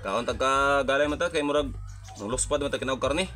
Kaon tagka galay man ta kay murag nangluspad man ta kinaog karne.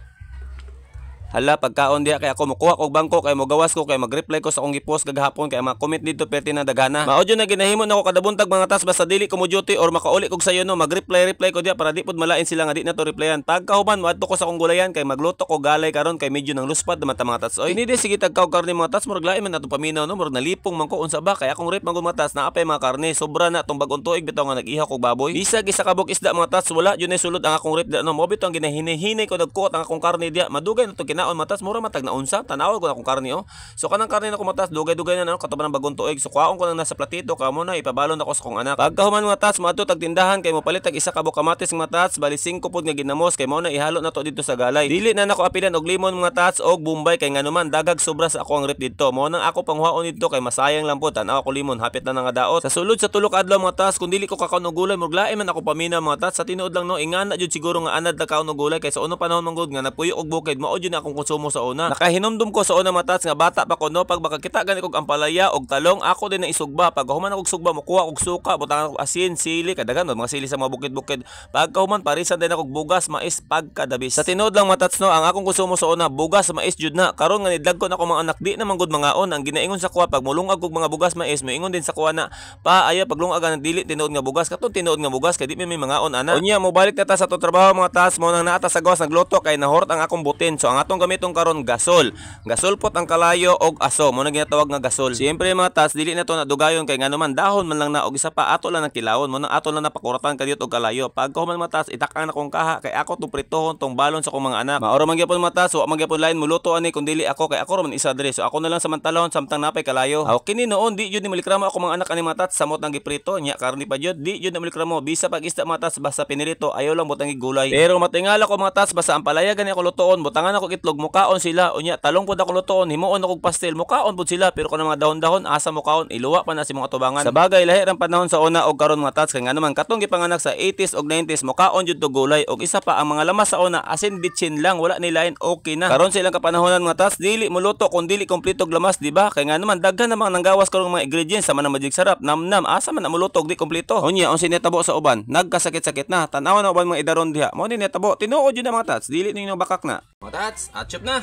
Hala, pagkaon diha kay ako mukuha kog bangko kay mogawas ko kay mag-reply ko sa akong gipost kagahapon kay mga comment dito perti na daghana. Mao jud na ginahimo nako kada buntag, mga tas, basta dili ko mo duty or makauli kog sayo no, mag-reply reply ko diha para di pud malain sila nga di na to replyan. Pagkahuman, moadto ko sa akong gulayan kay magluto ko galay karon kay medyo nang luspad naman ta, mga tats oy. Kini di sige tagkaw karne, mga tats, murag lain man atong paminaw no, murag nalipong man ko unsa ba kay akong rep man mga tats naa pay mga karne, sobra na tong bag-ong tuig bitaw nga nag-ihaw kog baboy. Bisag isa ka buok isda, mga tats, wala jud nay sulod ang akong rep diha no. Mao bitaw ang ginahinay-hinay ko nagkuot ang akong karne diha. Madugay na to kinaon, mga tats, mura matag na unsa, tanawa ko na akong karne oh. So kanang karne na ko, mga tats, dugay-dugay na no, katuban ng bagong tuig. So kuhaon ko nang nasa platito kamo na ipabalon ako sa akong anak. Pagkahuman, mga tats, moadto tag tindahan kay mopalit tag isa ka buok kamatis, mga tats, bali 5 pud nga ginamos kay mao na ihalo na to dito sa galay. Dili na nako apilan og limon, mga tats, og bombay kay nganuman dagag sobra sa ako ang rep didto. Mao nang ako panghuaon didto kay masayang lang po, tan-aw ko limon hapit na nga daot. Sa sulod sa 3 ka adlaw, mga tats, kung dili ko kakaon og gulay, murag lain man ako paminaw, mga tats. Sa tinuod lang no, ingana jud siguro nga anad na kaon og gulay kay sa unang panahon man gud nga napuyo og bukid, mao jud na akong konsumo sa una. Nakahinumdum ko sa una, mga tats, nga bata pa ko no, pag makakita gani kog ampalaya og talong, ako din na isugba. Pag human akog sugba, mokuha og suka, butangan og asin, sili, kadagan mga sili sa mga bukid-bukid. Pagkahuman, parisan din akog bugas, mais, pagkadabis. Sa tinuod lang, mga tats no, ang akong konsumo sa una, bugas, mais jud na. Karon nga nidlag ko na akong mga anak, di na man gud mangaon. Ang ginaingon sa kuha pag mulungag og mga bugas, mais, moingon din sa kuha na pa aya paglungag ang dili tinuod nga bugas, katong tinuod nga bugas kay di may mangaon ana. Unya mobalik na ta sa atong trabaho, mga tats, mo nang naata sa gawas nagluto kay nahurot ang akong butin. So ang atong gamiton karon gasol. Gasol pot ang kalayo og aso, mo na ginatawag nga gasol. Siyempre, mga tats, dili na to nadugayon kay nganuman dahon man lang na og isa pa ato lang ang kilawon, mo nang ato lang napakuratan kadiyot og kalayo. Pagkahuman, mga tats, itakang na kong kaha kay ako tong pritohon tong balon sa akong mga anak. Maoro man gyapon, mga tats, wa man gyapon lain muluto ani kun dili ako kay ako ra man isa diri. So ako na lang samantalahon samtang napay kalayo. Aw kini noon di jud ni malikramo ako mga anak ani, mga tats, samot nang giprito nya karni pa jud, di jud na malikramo. Bisa pag isda, mga tats, basta pinirito ayaw lang butang gulay. Pero matingala ko, mga tats, basta ampalaya gani ako lutoon, butangan ako itlog, mukaon sila. Unya talong pud ako lutoon, himuon ako pastel, mukaon pud sila. Pero kun mga dahon-dahon, asa mukaon, iluwa pa na si mga tubangan. Sa bagay, lahi ang panahon sa una og karon, mga tats, kay ngano man katong gipanganak sa 80s og 90s, mukaon jud to gulay og isa pa ang mga lamas sa una asin bitsin lang, wala ni lain, okay na. Karon sa ilang kapanahonan, mga tats, dili muluto kung dili kompleto og lamas, di ba? Kay ngano man daghan na mga nanggawas karon mga ingredients sama na Magic Sarap, namnam, asa man na muluto og di kompleto? Unya unsa nitabo sa uban, nagkasakit-sakit na. Tan-awa na uban mga idaron diha. Mao ni nitabo, tinuod jud na, mga tats, dili ninyo bakak na. Mga tats, atchop na.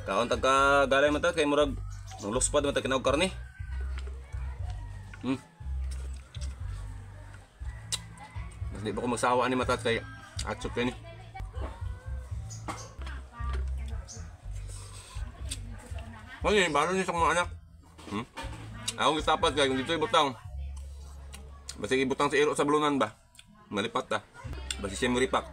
Kaon tagka galay man ta kay murag nangluspad man ta kinaog karne. Mas di ba ko magsawa ani, mga tats, kay atchop kay ni. Oye, balo ni sa mga anak. Akong gitapat kay kung dito ibutang. Basta ibutang sa iro sa bulunan ba. Malipat ta. Basta siya muripak.